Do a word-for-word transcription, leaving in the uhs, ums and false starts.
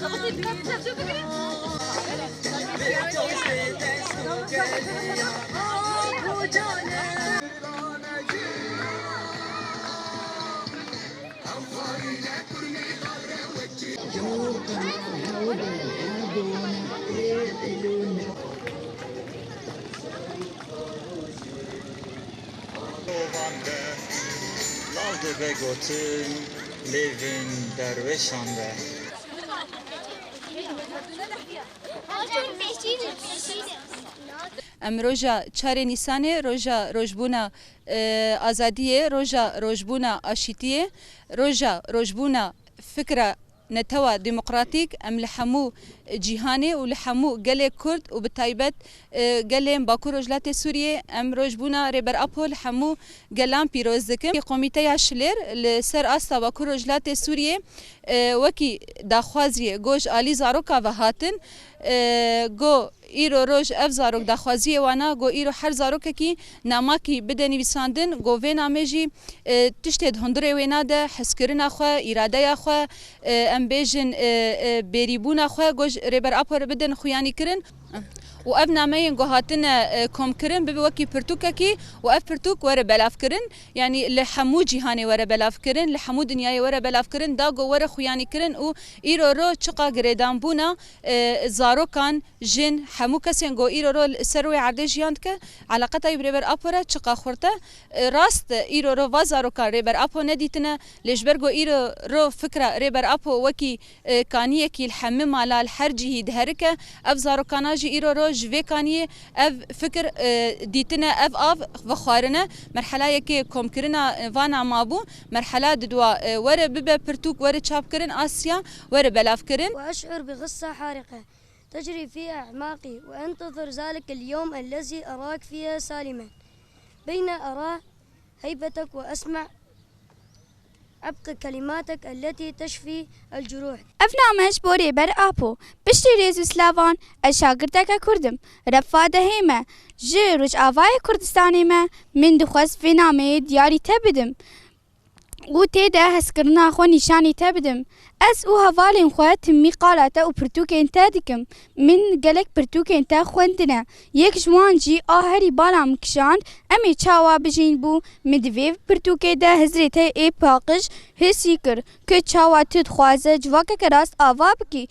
Rovan de lav dibe gotin lêvên derwêşan de. Em roja çarê Nîsanê, roja rojbûna, e, azadiyê, roja rojbûna aşîtiyê, roja rojbûna fikra netewa demokratîk, em li hemû cîhanê û li hemû gelê Kurd û bi taybet, e, gelên Bakur Rojhilatê Sûriyê, em rojbûna Rêber Apo li hemû gelan pîroz dikin. Komîteya Şilêr li ser asta Bakur Rojhilatê Sûriyê, e, wekî daxwaziyê go ji alî zaroka ve hatin, e, go Îro roj ev zarok daxwaziyê wan a, go îro her zarokekî namakî bide nivîsandin, go vê namê jî, e, tiştê di hundirê wê nade, hezkirina xwe, îradeya xwe, e, em bêjin, e, e, bêrîbûna xwe, go ji Rêber Apo re bidin xuyanîkirin. Û ev nameyên go hatine, e, komkirin, bibe wekî pirtûkekî û ev pirtûk were belavkirin. Yanî li hemû cîhanê were belavkirin, li hemû dinyayê were belavkirin, da go were xuyanîkirin û îro ro çiqa girêdanbûna, e, zarokan, jin, hemû kesên ku îro ro li ser wê erdê jiyan dike, eleqeta wî bi Rêber Apo re çiqa xurt e. E, rast e, îro ro va zarokan Rêber Apo nedîtine, lê ji ber ku îro ro fikra Rêber Apo wekî, e, kaniyekî li hemî mala, li her cihî diherike, ev zarokana jî îro ro ji vê kaniyê ev fikir, e, dîtine, ev av vexwarine. Merhela yekê komkirina, e, vana mabû, merhela didwa, e, were bibe pirtûk, were çapkirin, a siya were belavkirin. وأشعر بغصة حارقة تجري في أعماقي، وأنتظر ذلك اليوم الذي أراك فيها سالما بين أرى هيبتك وأسمع عبق كلماتك التي تشفي الجروح. Ev name ji bo Rêber Apo. Piştî rêz û silavan, ez şagirteke Kurd im. Refa dehê me, ji Rojavayê Kurdistanê me, min dixwest vê nameyê diyarî te bidim û tê de hezkirina xwe nîşanî te bidim. Ez û hevalên xwe timî qala te û pirtûkên te dikim. Min gelek pirtûkên te xwendine. Yek ji wan jî a herî bala min kişand, em ê çawa bijîn bû. Min di vê pirtûkê de hizrê te ê paqij hîsî kir, ku çawa tu dixwaze civakeke rast ava bikî.